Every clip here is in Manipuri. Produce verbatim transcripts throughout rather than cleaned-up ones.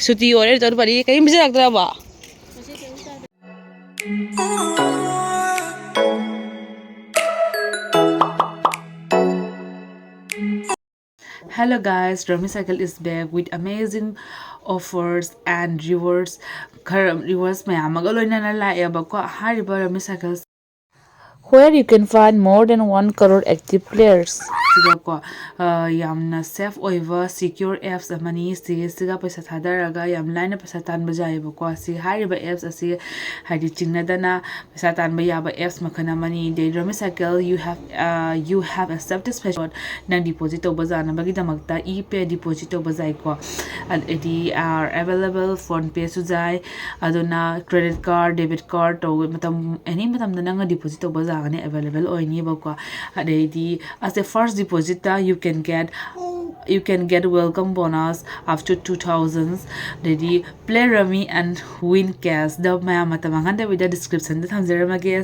ꯁꯨꯇꯤ ꯑꯣꯏꯔꯦ ꯇꯧꯔ ꯄꯥꯔꯤ ꯀꯔꯤꯝ ꯄꯤꯖꯔꯛꯇ꯭ꯔꯕꯣ? Hello guys, Rami Cycle is back with amazing offers and rewards. ꯈꯔ rewards ꯃꯌꯥꯝ ꯑꯃꯒ ꯂꯣꯏꯅꯅ ꯂꯥꯛꯑꯦꯕꯀꯣ꯫ ꯍꯥꯏꯔꯤꯕ Rami Cycle where you can find more than one crore active players. ꯁꯤꯗꯀꯣ, ꯑ, ꯌꯥꯝꯅ safe ꯑꯣꯏꯕ secure apps ꯑꯃꯅꯤ꯫ ꯁꯤꯒꯤꯁꯤꯒ ꯄꯩꯁꯥ ꯊꯥꯗꯔꯒ ꯌꯥꯝ ꯂꯥꯏꯅ ꯄꯩꯁꯥ ꯇꯥꯟꯕ ꯌꯥꯏꯑꯕꯀꯣ꯫ ꯁꯤ ꯍꯥꯏꯔꯤꯕ apps ꯑꯁꯤ ꯍꯥꯏꯗꯤ ꯆꯤꯡꯅꯗꯅ ꯄꯩꯁꯥ ꯇꯥꯟꯕ ꯌꯥꯕ apps ꯃꯈꯜ ꯑꯃꯅꯤ꯫ The Rami Cycle, you have, uh, you have accepted special, ꯅꯪ deposit ꯇꯧꯕ ꯌꯥꯅꯕꯒꯤꯗꯃꯛꯇ ePay deposit ꯇꯧꯕ ꯌꯥꯏꯀꯣ꯫ ꯑꯗꯩꯗꯤ are available PhonePe ꯁꯨ ꯌꯥꯏ꯫ ꯑꯗꯨꯅ credit card, debit card ꯇꯧꯕ ꯃꯇꯝ, any ꯃꯇꯝꯗ ꯅꯪꯅ deposit ꯇꯧꯕ ꯌꯥꯒꯅꯤ, available ꯑꯣꯏꯅꯤꯕꯀꯣ꯫ ꯑꯗꯩꯗꯤ as a first depositor you can get, you can get welcome bonus up to two thousand꯫ ꯑꯗꯩꯗꯤ Play Rummy and win cash꯫ ꯗ ꯃꯌꯥꯝ ꯃꯇꯝ ꯃꯥꯡꯍꯟꯗꯕꯤꯗ description ꯗ ꯊꯝꯖꯔꯝꯃꯒꯦ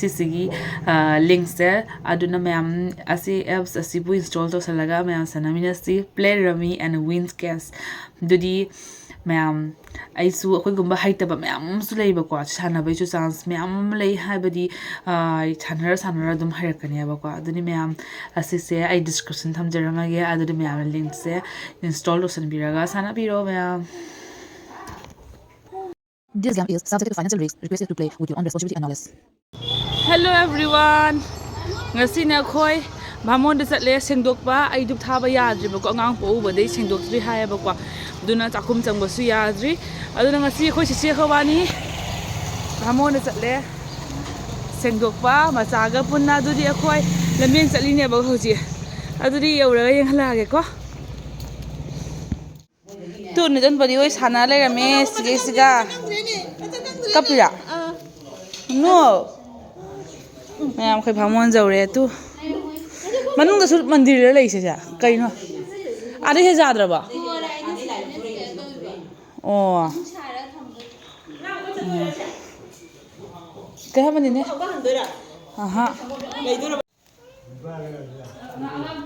ꯁꯤꯁꯤꯒꯤ, ꯑ, link ꯁꯦ꯫ ꯑꯗꯨꯅ ꯃꯌꯥꯝ ꯑꯁꯤ apps ꯑꯁꯤꯕꯨ install ꯇꯧꯁꯜꯂꯒ ꯃꯌꯥꯝ ꯁꯥꯟꯅꯃꯤꯟꯅꯁꯤ꯫ Play Rummy and win cash꯫ ꯑꯗꯨꯗꯤ ꯃꯌꯥꯝ, ꯑꯩꯁꯨ ꯑꯩꯈꯣꯏꯒꯨꯝꯕ ꯍꯩꯇꯕ ꯃꯌꯥꯝ ꯑꯃꯁꯨ ꯂꯩꯕꯀꯣ, ꯁꯥꯟꯅꯕꯩꯁꯨ chance ꯃꯌꯥꯝ ꯑꯃ ꯂꯩ ꯍꯥꯏꯕꯗꯤ, ꯑ, ꯁꯥꯟꯅꯔ ꯁꯥꯟꯅꯔ ꯑꯗꯨꯝ ꯍꯩꯔꯛꯀꯅꯦꯕꯀꯣ꯫ ꯑꯗꯨꯗꯤ ꯃꯌꯥꯝ ꯑꯁꯤꯁꯦ ꯑꯩ description ꯊꯝꯖꯔꯝꯃꯒꯦ, ꯑꯗꯨꯗꯤ ꯃꯌꯥꯝꯅ link ꯁꯦ install ꯇꯧꯁꯟꯕꯤꯔꯒ ꯁꯥꯟꯅꯕꯤꯔꯣ ꯃꯌꯥꯝ꯫ This game is subject to financial risk. Requested to play with your own responsibility and knowledge. Hello everyone. ꯉꯁꯤꯅ ꯑꯩꯈꯣꯏ ꯕꯥꯃꯣꯟꯗ ꯆꯠꯂꯦ ꯁꯦꯡꯗꯣꯛꯄ꯫ ꯑꯩ ꯙꯨꯞ ꯊꯥꯕ ꯌꯥꯗ꯭ꯔꯤꯕꯀꯣ, ꯑꯉꯥꯡ ꯄꯣꯛꯎꯕꯗꯩ ꯁꯦꯡꯗꯣꯛꯇ꯭ꯔꯤ ꯍꯥꯏꯌꯦꯕꯀꯣ꯫ ꯑꯗꯨꯅ ꯆꯥꯛꯈꯨꯝ ꯆꯪꯕꯁꯨ ꯌꯥꯗ꯭ꯔꯤ꯫ ꯑꯗꯨꯅ ꯉꯁꯤ ꯑꯩꯈꯣꯏ ꯆꯤꯆꯦ ꯑꯩꯈꯣꯏꯕꯥꯅꯤ ꯕꯥꯃꯣꯟꯗ ꯆꯠꯂꯦ ꯁꯦꯡꯗꯣꯛꯄ ꯃꯆꯥꯒ ꯄꯨꯟꯅ꯫ ꯑꯗꯨꯗꯤ ꯑꯩꯈꯣꯏ ꯂꯝꯕꯦꯟ ꯆꯠꯂꯤꯅꯦꯕ ꯍꯧꯖꯤꯛ꯫ ꯑꯗꯨꯗꯤ ꯌꯧꯔꯒ ꯌꯦꯡꯍꯜꯂꯛꯑꯒꯦꯀꯣ꯫ ꯇꯨ ꯅꯤꯇꯟꯕꯗꯤ ꯍꯣꯏ ꯁꯥꯟꯅ ꯂꯩꯔꯝꯃꯦ ꯁꯤꯒꯩꯁꯤꯒ꯫ ꯀꯞꯄꯤꯔꯥ? ꯅꯣ꯫ ꯃꯌꯥꯝ ꯑꯩꯈꯣꯏ ꯕꯥꯃꯣꯟ ꯌꯧꯔꯦ ꯇꯨ꯫ ꯃꯅꯨꯡꯗꯁꯨ ꯃꯟꯗꯤꯔꯗ ꯂꯩꯁꯦ ꯁꯦ꯫ ꯀꯩꯅꯣ? ꯑꯥꯗ ꯍꯦꯛ ꯌꯥꯗ꯭ꯔꯕꯣ? ꯑꯣ꯫ ꯎꯝ꯫ ꯀꯩ ꯍꯥꯏꯕꯅꯤꯅꯦ? ꯑꯍꯥ꯫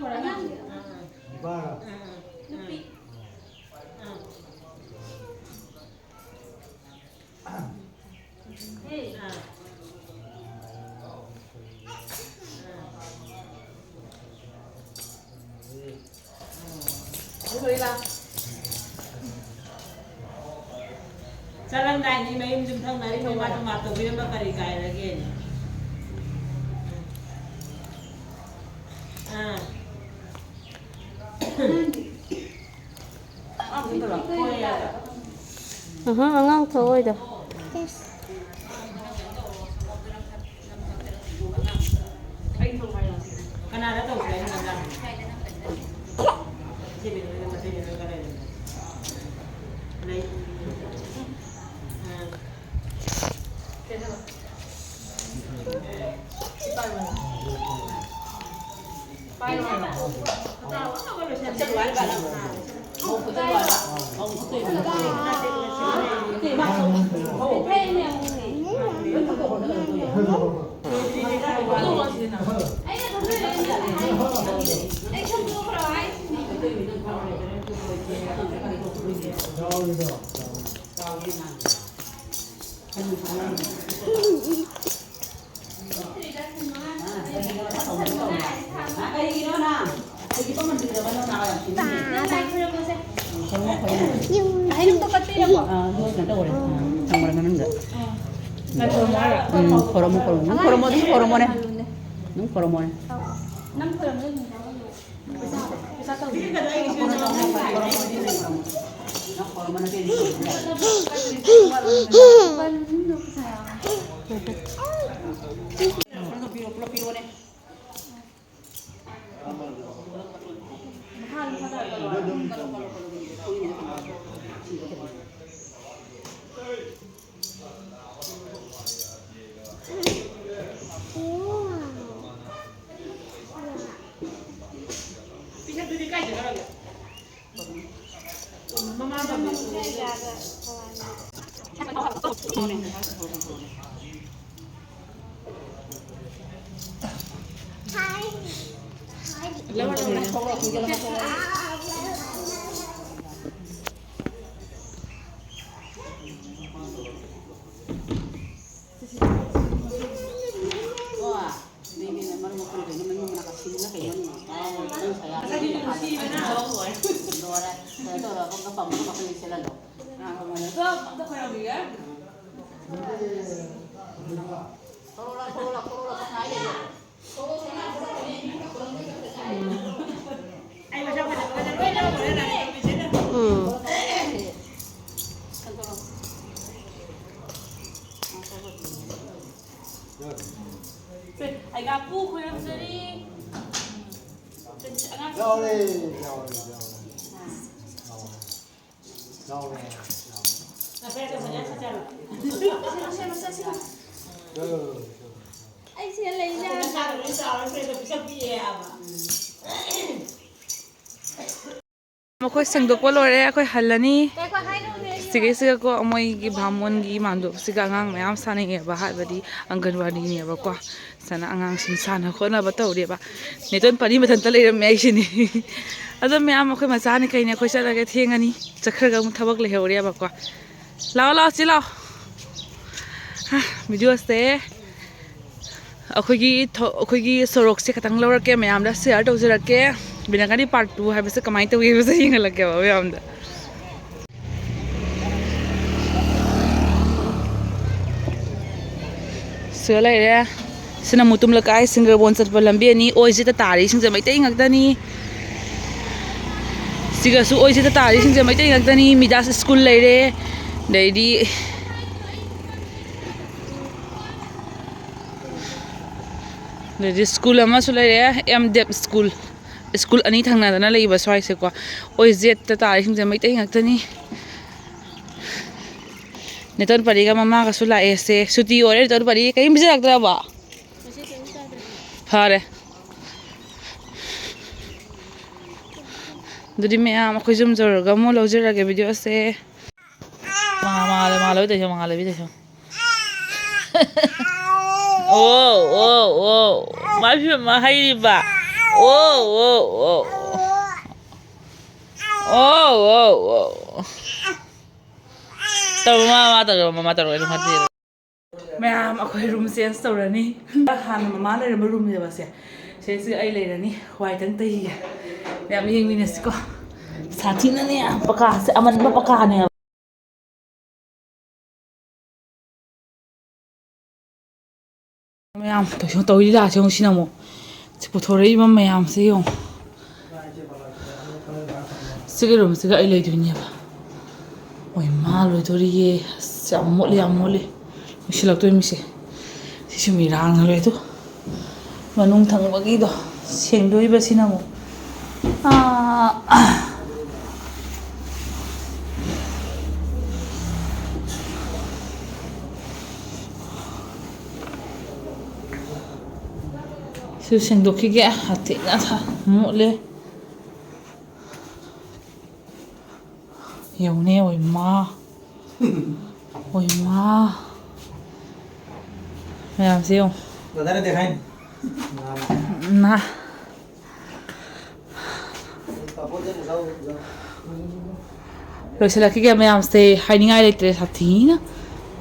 ꯅꯨꯄꯥꯔ? ꯅꯨꯄꯥꯔ? ꯅꯨꯄꯤ꯫ ꯆꯠꯂꯝꯗꯥꯏꯅꯤ ꯃꯌꯨꯝ ꯌꯨꯝꯊꯪꯅꯔꯤ ꯃꯃꯥ ꯇꯣꯉꯥꯟ ꯇꯧꯕꯤꯔꯝꯕ ꯀꯔꯤ ꯀꯥꯏꯔꯒꯦ? ꯑꯥ꯫ ꯑꯍ, ꯑꯉꯥꯡ ꯊꯣꯛꯑꯣꯏꯗ꯫ ꯀꯅꯥꯗ ꯇꯧꯁꯦ ꯍꯥꯏꯅꯣ ꯅꯪ? ꯏꯆꯦ ꯕꯦꯅꯣꯏꯗ ꯃꯇꯩ ꯃꯅꯥꯎ ꯈꯔ ꯂꯩꯕꯅꯦ꯫ ꯂꯩ꯫ ꯑꯥ꯫ ꯎꯝ, ꯈꯣꯏꯔꯝꯃꯣ, ꯈꯣꯏꯔꯝꯃꯣ꯫ ꯑꯗꯨꯝ ꯈꯣꯏꯔꯝꯃꯣꯅꯦ꯫ ꯑꯗꯨꯝ ꯈꯣꯏꯔꯝꯃꯣꯅꯦ꯫ ꯇꯧꯔꯒ ꯄꯝꯃꯒ ꯃꯈꯨꯠ ꯂꯤꯛꯁꯤꯜꯍꯜꯂꯣ꯫ ꯑꯥ, ꯀꯃꯥꯏꯅ? ꯑꯗꯣ ꯑꯝꯇ ꯈꯣꯏꯔꯝꯕꯤꯒꯦ꯫ ꯈꯣꯔꯣ ꯂꯥꯎ, ꯈꯣꯔꯣ ꯂꯥꯎ, ꯈꯣꯔꯣ ꯂꯥꯎ, ꯈꯣꯔꯣ ꯂꯥꯎ, ꯈꯣꯔꯣ ꯂꯥꯎ꯫ ꯎꯝ꯫ ꯁꯦ, ꯑꯩ ꯉꯥꯄꯨ ꯈꯣꯏꯔꯝꯖꯔꯤ꯫ ꯁꯦ, ꯑꯉꯥꯡ ꯌꯥꯎꯔꯦ, ꯌꯥꯎꯔꯦ, ꯌꯥꯎꯔꯦ꯫ ꯌꯥꯎꯔꯦ꯫ ꯌꯥꯎꯔꯦ, ꯌꯥꯎꯔꯦ꯫ ꯉꯁꯥꯏ ꯇꯧꯕꯅꯦ, ꯉꯁꯥꯏ ꯇꯧꯕꯅꯦ꯫ ꯌꯥꯎꯔꯦ, ꯌꯥꯎꯔꯦ꯫ ꯑꯩ ꯁꯤꯗ ꯂꯩ ꯌꯥꯗ꯭ꯔꯦ꯫ ꯃꯈꯣꯏ ꯁꯦꯡꯗꯣꯛꯄ ꯂꯣꯏꯔꯦ, ꯑꯩꯈꯣꯏ ꯍꯜꯂꯅꯤ꯫ ꯉꯥꯏꯈꯣ, ꯍꯥꯏꯔꯛꯎꯅꯦ, ꯑꯩ ꯁꯤꯒꯩꯁꯤꯒꯀꯣ ꯃꯣꯏꯒꯤ ꯚꯥꯃꯣꯟꯒꯤ ꯃꯥꯟꯗꯣꯞꯁꯤꯒ ꯑꯉꯥꯡ ꯃꯌꯥꯝ ꯁꯥꯟꯅꯩꯌꯦꯕ, ꯍꯥꯏꯕꯗꯤ ꯑꯪꯒꯟꯋꯥꯗꯤꯅꯦꯕꯀꯣ꯫ ꯁꯤꯗꯅ ꯑꯉꯥꯡꯁꯤꯡ ꯁꯥꯟꯅ ꯈꯣꯠꯅꯕ ꯇꯧꯔꯤꯕ꯫ ꯅꯦꯇꯣꯟ ꯄꯔꯤ ꯃꯊꯟꯇ ꯂꯩꯔꯝꯃꯦ ꯑꯩꯁꯤꯅꯤ꯫ ꯑꯗꯣ ꯃꯌꯥꯝ ꯑꯩꯈꯣꯏ ꯃꯆꯥꯅꯤ ꯀꯩꯅꯤ, ꯑꯩꯈꯣꯏ ꯆꯠꯂꯒꯦ, ꯊꯦꯡꯉꯅꯤ꯫ ꯆꯠꯈ꯭ꯔꯒ ꯑꯃꯨꯛ ꯊꯕꯛ ꯂꯩꯍꯧꯔꯦꯕꯀꯣ꯫ ꯂꯥꯛꯑꯣ, ꯂꯥꯛꯑꯣ, ꯆꯦ ꯂꯥꯛꯑꯣ꯫ ꯍꯥ, ꯚꯤꯗꯤꯑꯣꯁꯦ ꯑꯩꯈꯣꯏꯒꯤ ꯊꯣ-, ꯑꯩꯈꯣꯏꯒꯤ ꯁꯣꯔꯣꯛꯁꯦ ꯈꯇꯪ ꯂꯧꯔꯛꯀꯦ, ꯃꯌꯥꯝꯗ share ꯇꯧꯖꯔꯛꯀꯦ꯫ ꯕꯤꯅꯥꯒꯥꯗꯤ part two ꯍꯥꯏꯕꯁꯦ ꯀꯃꯥꯏꯅ ꯇꯧꯏ ꯍꯥꯏꯕꯁꯦ ꯌꯦꯡꯍꯜꯂꯛꯀꯦꯕ ꯃꯌꯥꯝꯗ꯫ ꯁꯤꯗ ꯂꯩꯔꯦ꯫ ꯁꯤꯅ ꯃꯨꯇꯨꯝ ꯂꯩꯀꯥꯏ ꯁꯤꯡꯒ꯭ꯔꯕꯣꯟ ꯆꯠꯄ ꯂꯝꯕꯤ ꯑꯅꯤ꯫ ꯑꯣꯏꯁꯤꯗ ꯇꯥꯔꯤꯁꯤꯡꯁꯦ ꯃꯩꯇꯩ ꯉꯥꯛꯇꯅꯤ꯫ ꯁꯤꯒꯁꯨ ꯑꯣꯏꯁꯤꯗ ꯇꯥꯔꯤꯁꯤꯡꯁꯦ ꯃꯩꯇꯩ ꯉꯥꯛꯇꯅꯤ꯫ ꯃꯤꯗꯥꯁ ꯁ꯭ꯀꯨꯜ ꯂꯩꯔꯦ꯫ ꯑꯗꯩꯗꯤ, ꯑꯗꯩꯗꯤ ꯁ꯭ꯀꯨꯜ ꯑꯃꯁꯨ ꯂꯩꯔꯦ, ꯑꯦꯝ ꯗꯦꯕ ꯁ꯭ꯀꯨꯜ꯫ ꯁ꯭ꯀꯨꯜ ꯑꯅꯤ ꯊꯪꯅꯗꯅ ꯂꯩꯕ ꯁ꯭ꯋꯥꯏꯁꯦꯀꯣ꯫ ꯑꯣꯏꯖꯦꯠꯇ ꯇꯥꯔꯤꯁꯤꯡꯁꯦ ꯃꯩꯇꯩ ꯉꯥꯛꯇꯅꯤ꯫ ꯅꯦꯇꯣꯟ ꯄꯔꯤꯒ ꯃꯃꯥꯒꯁꯨ ꯂꯥꯛꯑꯦ ꯁꯦ꯫ ꯁꯨꯇꯤ ꯑꯣꯏꯔꯦ ꯅꯦꯇꯣꯟ ꯄꯔꯤ꯫ ꯀꯔꯤꯝ ꯄꯤꯖꯔꯛꯇ꯭ꯔꯕꯣ? ꯐꯔꯦ꯫ ꯑꯗꯨꯗꯤ ꯃꯌꯥꯝ ꯑꯩꯈꯣꯏ ꯌꯨꯝ ꯌꯧꯔꯒ ꯑꯃꯨꯛ ꯂꯧꯖꯔꯒꯦ ꯚꯤꯗꯤꯑꯣꯁꯦ꯫ ꯃꯉꯥꯜ, ꯃꯉꯥꯜ, ꯃꯉꯥꯜ ꯂꯣꯏ ꯇꯧꯁꯣ, ꯃꯉꯥꯜ ꯂꯣꯏ ꯇꯧꯁꯣ꯫ ꯑꯣ, ꯑꯣ, ꯑꯣ꯫ ꯃꯥꯏ ꯐꯤꯕꯝ ꯑꯃ ꯍꯩꯔꯤꯕ꯫ ꯑꯣ, ꯑꯣ, ꯑꯣ꯫ ꯑꯣ, ꯑꯣ, ꯑꯣ꯫ ꯇꯧꯔꯣ, ꯃꯥ, ꯃꯥ ꯇꯧꯔꯣ, ꯃꯃꯥ ꯇꯧꯔꯣ, ꯑꯩ ꯑꯗꯨꯝ ꯍꯥꯠꯄꯤꯔꯒꯦ꯫ ꯃꯌꯥꯝ ꯑꯩꯈꯣꯏ ꯔꯨꯝ ꯆꯦꯟꯖ ꯇꯧꯔꯅꯤ꯫ ꯍꯥꯟꯅ ꯃꯃꯥ ꯂꯩꯔꯝꯕ ꯔꯨꯝꯅꯦꯕ ꯁꯦ꯫ ꯁꯤꯁꯤ ꯑꯩ ꯂꯩꯔꯅꯤ꯫ ꯋꯥꯏꯇꯪ ꯇꯩꯒꯦ꯫ ꯃꯌꯥꯝ ꯌꯦꯡꯃꯤꯟꯅꯁꯤꯀꯣ꯫ ꯁꯥꯊꯤꯅꯅꯦ, ꯄꯀꯥꯁꯦ ꯑꯃꯟꯕ ꯄꯀꯥꯅꯦꯕ꯫ ꯃꯌꯥꯝ ꯇꯧꯁꯤ, ꯇꯧꯔꯤ ꯂꯤꯂꯥꯁꯦ ꯌꯦꯡꯉꯨ꯫ ꯁꯤꯅ ꯑꯃꯨꯛ ꯁꯤ ꯄꯨꯊꯣꯔꯛꯏꯕ ꯃꯌꯥꯝꯁꯦ ꯌꯦꯡꯉꯨ꯫ ꯁꯤꯒꯤ ꯔꯨꯝꯁꯤꯒ ꯑꯩ ꯂꯩꯗꯣꯏꯅꯦꯕ꯫ ꯍꯣꯏ, ꯃꯥ ꯂꯣꯏꯗꯣꯔꯤꯌꯦ꯫ ꯑꯁ, ꯌꯥꯝ ꯃꯣꯠꯂꯤ, ꯌꯥꯝ ꯃꯣꯠꯂꯤ꯫ ꯂꯣꯏꯁꯤꯜꯂꯛꯇꯣꯏꯅꯤꯁꯦ꯫ ꯁꯤꯁꯨ ꯃꯤꯔꯥꯡꯅ ꯂꯣꯏ ꯑꯗꯨ꯫ ꯃꯅꯨꯡ ꯊꯪꯕꯒꯤꯗꯣ ꯁꯦꯡꯗꯣꯛꯏꯕꯁꯤꯅ ꯑꯃꯨꯛ꯫ ꯑꯥ꯫ ꯁꯤ ꯁꯦꯡꯗꯣꯛꯈꯤꯒꯦ꯫ ꯍꯥꯊꯦꯡꯅ ꯊꯥ-, ꯃꯣꯠꯂꯦ꯫ ꯌꯦꯡꯉꯨꯅꯦ, ꯑꯣꯏꯃꯥ꯫ ꯑꯣꯏꯃꯥ꯫ ꯃꯌꯥꯝꯁꯦ ꯌꯦꯡꯉꯨ꯫ ꯅꯥ꯫ ꯂꯣꯏꯁꯤꯜꯂꯛꯈꯤꯒꯦ ꯃꯌꯥꯝꯁꯦ, ꯍꯥꯏꯅꯤꯡꯉꯥꯏ ꯂꯩꯇ꯭ꯔꯦ, ꯁꯥꯊꯤꯅ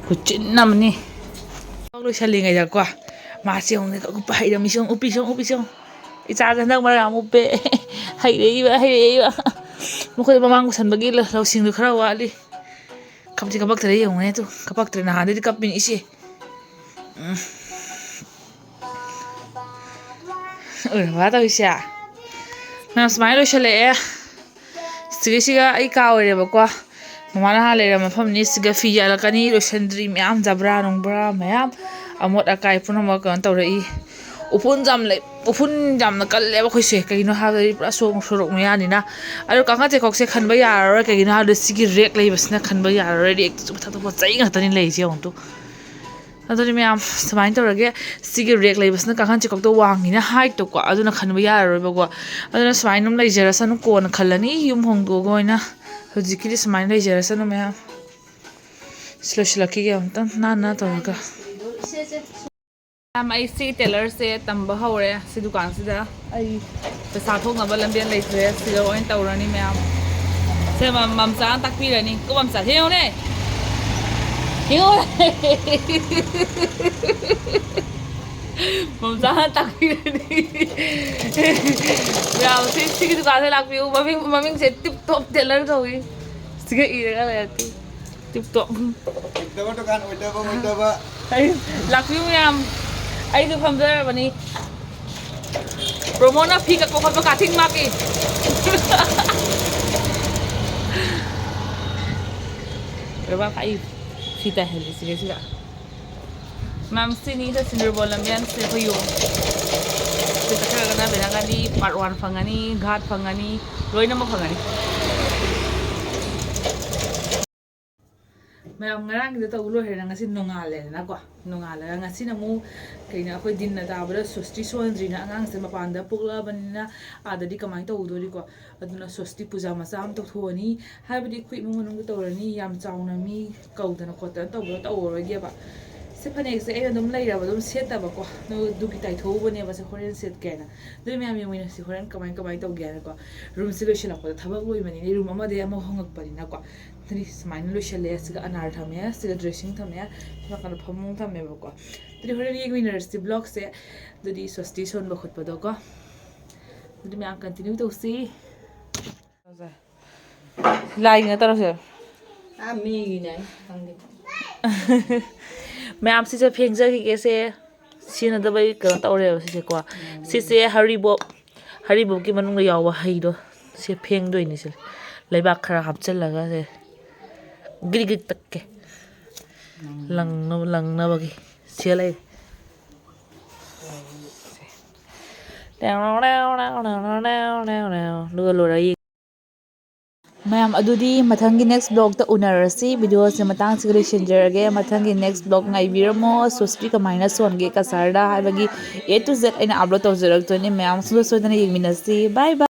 ꯈꯨꯆꯤꯟ ꯑꯃꯅꯤ꯫ ꯂꯣꯏꯁꯤꯜꯂꯤꯉꯩꯗꯀꯣ, ꯃꯥꯁꯦ ꯌꯦꯡꯉꯨꯅꯦ, ꯎꯞꯄ ꯍꯩꯔꯝꯃꯤꯁꯦ ꯌꯦꯡꯉꯨ, ꯎꯞꯄꯤꯁꯦ ꯌꯦꯡꯉꯨ, ꯎꯞꯄꯤꯁꯦ ꯌꯦꯡꯉꯨ꯫ ꯏꯆꯥꯁꯦ ꯍꯟꯗꯛ ꯃꯔꯛ ꯌꯥꯝ ꯎꯞꯄꯦ꯫ ꯍꯩꯔꯛꯏꯕ, ꯍꯩꯔꯛꯏꯕ꯫ ꯃꯈꯣꯏꯗ ꯃꯃꯥꯡ ꯄꯨꯁꯟꯕꯒꯤ ꯂ-, ꯂꯧꯁꯤꯡꯗꯣ ꯈꯔ ꯋꯥꯠꯂꯤ꯫ ꯀꯞꯇꯤ ꯀꯞꯄꯛꯇ꯭ꯔꯦ, ꯌꯦꯡꯉꯨꯅꯦ ꯇꯨ꯫ ꯀꯞꯄꯛꯇ꯭ꯔꯦ, ꯅꯍꯥꯟꯗꯩꯗꯤ ꯀꯞꯄꯤꯅꯤ ꯏꯆꯦ꯫ ꯎꯝ꯫ ꯎꯔꯕ ꯇꯧꯔꯤꯁꯦ? ꯃꯌꯥꯝ ꯁꯨꯃꯥꯏꯅ ꯂꯣꯏꯁꯤꯜꯂꯛꯑꯦ꯫ ꯁꯤꯒꯤꯁꯤꯒ ꯑꯩ ꯀꯥ ꯑꯣꯏꯔꯦꯕꯀꯣ꯫ ꯃꯃꯥꯅ ꯍꯥꯟꯅ ꯂꯩꯔꯝꯕ ꯃꯐꯝꯅꯤ꯫ ꯁꯤꯒ ꯐꯤ ꯌꯥꯜꯂꯛꯀꯅꯤ, ꯂꯣꯏꯁꯤꯟꯗ꯭ꯔꯤ ꯃꯌꯥꯝ, ꯖꯕ꯭ꯔꯥ ꯅꯨꯡꯕ꯭ꯔꯥ ꯃꯌꯥꯝ, ꯑꯃꯣꯠ ꯑꯀꯥꯏ ꯄꯨꯝꯅꯃꯛ ꯀꯩꯅꯣ ꯇꯧꯔꯛꯏ꯫ ꯎꯐꯨꯟ ꯌꯥꯝ ꯂꯩ, ꯎꯐꯨꯟ ꯌꯥꯝꯅ ꯀꯜꯂꯦꯕ ꯑꯩꯈꯣꯏꯁꯦ꯫ ꯀꯩꯒꯤꯅꯣ ꯍꯥꯏꯕꯗꯤ ꯄꯨꯔꯥ ꯁꯣꯔꯣꯛ, ꯁꯣꯔꯣꯛ ꯃꯌꯥꯅꯤꯅ꯫ ꯑꯗꯣ ꯀꯥꯡꯈꯟ ꯆꯩꯈꯣꯛꯁꯦ ꯈꯟꯕ ꯌꯥꯔꯔꯣꯏ꯫ ꯀꯩꯒꯤꯅꯣ ꯍꯥꯏꯕꯗꯤ ꯁꯤꯒꯤ ꯔꯦꯛ ꯂꯩꯕꯁꯤꯅ ꯈꯟꯕ ꯌꯥꯔꯔꯣꯏ꯫ ꯔꯦꯛꯇꯨꯁꯨ ꯃꯊꯛꯇ ꯄꯣꯠ ꯆꯩ ꯉꯥꯛꯇꯅꯤ ꯂꯩꯔꯤꯁꯦ ꯌꯦꯡꯉꯨ ꯇꯨ꯫ ꯑꯗꯨꯅꯤ ꯃꯌꯥꯝ, ꯁꯨꯃꯥꯏꯅ ꯇꯧꯔꯒꯦ꯫ ꯁꯤꯒꯤ ꯔꯦꯛ ꯂꯩꯕꯁꯤꯅ ꯀꯥꯡꯈꯟ ꯆꯩꯈꯣꯛꯇꯣ ꯋꯥꯡꯉꯤꯅ ꯍꯥꯏꯠꯇꯣꯀꯣ, ꯑꯗꯨꯅ ꯈꯟꯕ ꯌꯥꯔꯔꯣꯏꯕꯀꯣ꯫ ꯑꯗꯨꯅ ꯁꯨꯃꯥꯏꯅ ꯑꯗꯨꯝ ꯂꯩꯖꯔꯁꯅꯨ, ꯀꯣꯟꯅ ꯈꯜꯂꯅꯤ ꯌꯨꯝ ꯍꯣꯡꯗꯣꯛꯑꯒ ꯑꯣꯏꯅ꯫ ꯍꯧꯖꯤꯛꯀꯤꯗꯤ ꯁꯨꯃꯥꯏꯅ ꯂꯩꯖꯔꯁꯅꯨ ꯃꯌꯥꯝ꯫ ꯁꯤ ꯂꯣꯏꯁꯤꯜꯂꯛꯈꯤꯒꯦ ꯑꯃꯨꯛꯇꯪ ꯅꯥꯟꯅ ꯇꯧꯔꯒ꯫ ꯃꯌꯥꯝ, ꯑꯩ ꯁꯤ ꯇꯦꯂꯔꯁꯦ ꯇꯝꯕ ꯍꯧꯔꯦ ꯁꯤ ꯗꯨꯀꯥꯟꯁꯤꯗ꯫ ꯑꯩ ꯄꯩꯁꯥ ꯊꯣꯛꯅꯕ ꯂꯝꯕꯦꯟ ꯂꯩꯇ꯭ꯔꯦ, ꯁꯤꯗ ꯂꯣꯏ ꯇꯧꯔꯅꯤ ꯃꯌꯥꯝ꯫ ꯁꯦ ꯃꯝ-, ꯃꯝꯆꯥꯅ ꯇꯥꯛꯄꯤꯔꯅꯤ꯫ ꯀꯣ ꯃꯝꯆꯥ, ꯁꯤ ꯌꯦꯡꯉꯨꯅꯦ꯫ ꯌꯦꯡꯉꯨꯅꯦ꯫ ꯃꯝꯆꯥꯅ ꯇꯥꯛꯄꯤꯔꯅꯤ꯫ ꯃꯌꯥꯝ ꯁꯤ, ꯁꯤꯒꯤ ꯗꯨꯀꯥꯟꯁꯦ ꯂꯥꯛꯄꯤꯌꯨ꯫ ꯃꯃꯤꯡ, ꯃꯃꯤꯡꯁꯦ Tip Top Tailor ꯀꯧꯏ꯫ ꯁꯤꯒ ꯏꯔꯒ ꯂꯩꯔꯦ꯫ Tip Top꯫ ꯑꯣꯏꯗꯕ ꯗꯨꯀꯥꯟ, ꯑꯣꯏꯗꯕ, ꯑꯣꯏꯗꯕ꯫ ꯑꯩ, ꯂꯥꯛꯄꯤꯌꯨ ꯃꯌꯥꯝ꯫ ꯑꯩꯁꯨ ꯐꯝꯖꯔꯕꯅꯤ꯫ ꯄ꯭ꯔꯣꯃꯣꯅ ꯐꯤ ꯀꯛꯄ ꯈꯣꯠꯄ ꯀꯥꯊꯤꯡ ꯃꯥꯛꯀꯤ꯫ ꯂꯩꯕꯥꯛ ꯑꯩ ꯐꯤ ꯇꯥꯏꯍꯜꯂꯤ ꯁꯤꯒ ꯁꯤꯒ꯫ ꯃꯌꯥꯝ ꯁꯤꯅꯤ ꯁꯤꯗ ꯁꯤꯟꯗꯨꯔꯕꯣꯟ ꯂꯝꯕꯦꯟꯁꯦ ꯑꯩꯈꯣꯏ ꯌꯣꯡ꯫ ꯁꯤ ꯆꯠꯈ꯭ꯔꯒꯅ ꯕꯦꯂꯥꯡꯒꯥꯗꯤ part one ꯐꯪꯒꯅꯤ, ꯘꯥꯠ ꯐꯪꯒꯅꯤ, ꯂꯣꯏꯅꯃꯛ ꯐꯪꯒꯅꯤ꯫ ꯃꯌꯥꯝ ꯉꯔꯥꯡꯒꯤꯗ ꯇꯧ ꯂꯣꯏꯈ꯭ꯔꯦꯅ ꯉꯁꯤ ꯅꯣꯡꯉꯥꯜꯂꯦꯗꯅꯀꯣ꯫ ꯅꯣꯡꯉꯥꯜꯂꯒ ꯉꯁꯤꯅ ꯑꯃꯨꯛ ꯀꯩꯅꯣ ꯑꯩꯈꯣꯏ ꯗꯤꯟꯅ ꯇꯥꯕꯗ ꯁꯣꯁꯇꯤ ꯁꯣꯟꯗ꯭ꯔꯤꯅ ꯑꯉꯥꯡꯁꯦ ꯃꯄꯥꯟꯗ ꯄꯣꯛꯂꯛꯑꯕꯅꯤꯅ ꯑꯥꯗꯗꯤ ꯀꯃꯥꯏꯅ ꯇꯧꯗꯣꯔꯤꯀꯣ꯫ ꯑꯗꯨꯅ ꯁꯣꯁꯇꯤ ꯄꯨꯖꯥ ꯃꯆꯥ ꯑꯃ ꯇꯧꯊꯣꯛꯑꯅꯤ꯫ ꯍꯥꯏꯕꯗꯤ ꯑꯩꯈꯣꯏ ꯏꯃꯨꯡ ꯃꯅꯨꯡꯗ ꯇꯧꯔꯅꯤ, ꯌꯥꯝ ꯆꯥꯎꯅ ꯃꯤ ꯀꯧꯗꯅ ꯈꯣꯠꯇꯅ ꯇꯧꯕꯗꯣ ꯇꯧꯔꯔꯣꯏꯒꯦꯕ꯫ ꯁꯤ ꯐꯅꯦꯛꯁꯦ ꯑꯩꯅ ꯑꯗꯨꯝ ꯂꯩꯔꯕ ꯑꯗꯨꯝ ꯁꯦꯠꯇꯕꯀꯣ꯫ ꯑꯗꯨꯒꯤ ꯇꯥꯏꯊꯣꯛꯎꯕꯅꯦꯕ ꯁꯦ ꯍꯣꯔꯦꯟ ꯁꯦꯠꯀꯦꯅ꯫ ꯑꯗꯨ ꯃꯌꯥꯝ ꯌꯦꯡꯃꯤꯟꯅꯁꯤ ꯍꯣꯔꯦꯟ ꯀꯃꯥꯏ ꯀꯃꯥꯏꯅ ꯇꯧꯒꯦ ꯍꯥꯏꯅꯀꯣ꯫ ꯔꯨꯝꯁꯦ ꯂꯣꯏꯁꯤꯜꯂꯛꯄꯗ ꯊꯕꯛ ꯂꯣꯏꯕꯅꯤꯅ ꯔꯨꯝ ꯑꯃꯗꯒꯤ ꯑꯃ ꯍꯣꯡꯉꯛꯄꯅꯤꯅꯀꯣ꯫ ꯑꯗꯨꯗꯤ ꯁꯨꯃꯥꯏꯅ ꯂꯣꯏꯁꯤꯜꯂꯦ꯫ ꯁꯤꯒ ꯑꯅꯥꯔ ꯊꯝꯃꯦ, ꯁꯤꯒ ꯗ꯭ꯔꯦꯁꯤꯡ ꯊꯝꯃꯦ, ꯁꯤ ꯅꯥꯀꯟꯗ ꯐꯃꯨꯡ ꯊꯝꯃꯦꯕꯀꯣ꯫ ꯑꯗꯨꯗꯤ ꯍꯣꯔꯦꯟ ꯌꯦꯡꯃꯤꯟꯅꯔꯁꯤ ꯕ꯭ꯂꯣꯒꯁꯦ꯫ ꯑꯗꯨꯗꯤ ꯁꯣꯁꯇꯤ ꯁꯣꯟꯕ ꯈꯣꯠꯄꯗꯣꯀꯣ꯫ ꯑꯗꯨꯗꯤ ꯃꯌꯥꯝ ꯀꯟꯇꯤꯅ꯭ꯌꯨ ꯇꯧꯁꯤ꯫ ꯂꯥꯏꯒꯤ ꯅꯠꯇꯔꯣ ꯁꯦ? ꯑꯥ, ꯃꯤꯒꯤꯅꯦ, ꯈꯪꯗꯦ꯫ ꯃꯌꯥꯝ ꯁꯤꯁꯦ ꯐꯦꯡꯖꯈꯤꯒꯦꯁꯦ꯫ ꯁꯤꯖꯤꯟꯅꯗꯕꯩ ꯀꯩꯅꯣ ꯇꯧꯔꯦꯕ ꯁꯤꯁꯦꯀꯣ꯫ ꯁꯤꯁꯦ ꯍꯔꯤꯕꯣꯞ, ꯍꯔꯤꯕꯣꯞꯀꯤ ꯃꯅꯨꯡꯗ ꯌꯥꯎꯕ ꯍꯩꯗꯣ ꯁꯤ ꯐꯦꯡꯗꯣꯏꯅꯤ꯫ ꯁꯤ ꯂꯩꯕꯥꯛ ꯈꯔ ꯍꯥꯞꯆꯤꯜꯂꯒ ꯁꯦ ꯒ꯭ꯔꯤꯛ ꯒ꯭ꯔꯤꯛ ꯇꯛꯀꯦ꯫ ꯂꯪꯅꯕ, ꯂꯪꯅꯕꯒꯤ ꯁꯦ ꯂꯩ꯫ ꯑꯗꯨꯒ ꯂꯣꯏꯔ ꯌꯦꯡ-, ꯃꯌꯥꯝ, ꯑꯗꯨꯗꯤ ꯃꯊꯪꯒꯤ ꯅꯦꯛꯁ ꯕ꯭ꯂꯣꯛꯇ ꯎꯅꯔꯁꯤ꯫ ꯚꯤꯗꯤꯑꯣꯁꯦ ꯃꯇꯥꯡꯁꯤꯒ ꯂꯣꯏꯁꯤꯟꯖꯔꯒꯦ꯫ ꯃꯊꯪꯒꯤ ꯅꯦꯛꯁ ꯕ꯭ꯂꯣꯛ ꯉꯥꯏꯕꯤꯔꯝꯃꯣ꯫ ꯁꯣꯁꯇꯤ ꯀꯃꯥꯏꯅ ꯁꯣꯟꯒꯦ ꯀꯁꯥꯔꯗ ꯍꯥꯏꯕꯒꯤ A to Z ꯑꯩꯅ ꯑꯞꯂꯣꯗ ꯇꯧꯖꯔꯛꯇꯣꯏꯅꯤ꯫ ꯃꯌꯥꯝ ꯁꯨꯡꯁꯣꯏ ꯁꯣꯏꯗꯅ ꯌꯦꯡꯃꯤꯟꯅꯁꯤ꯫ ꯕꯥꯏ ꯕꯥꯏ꯫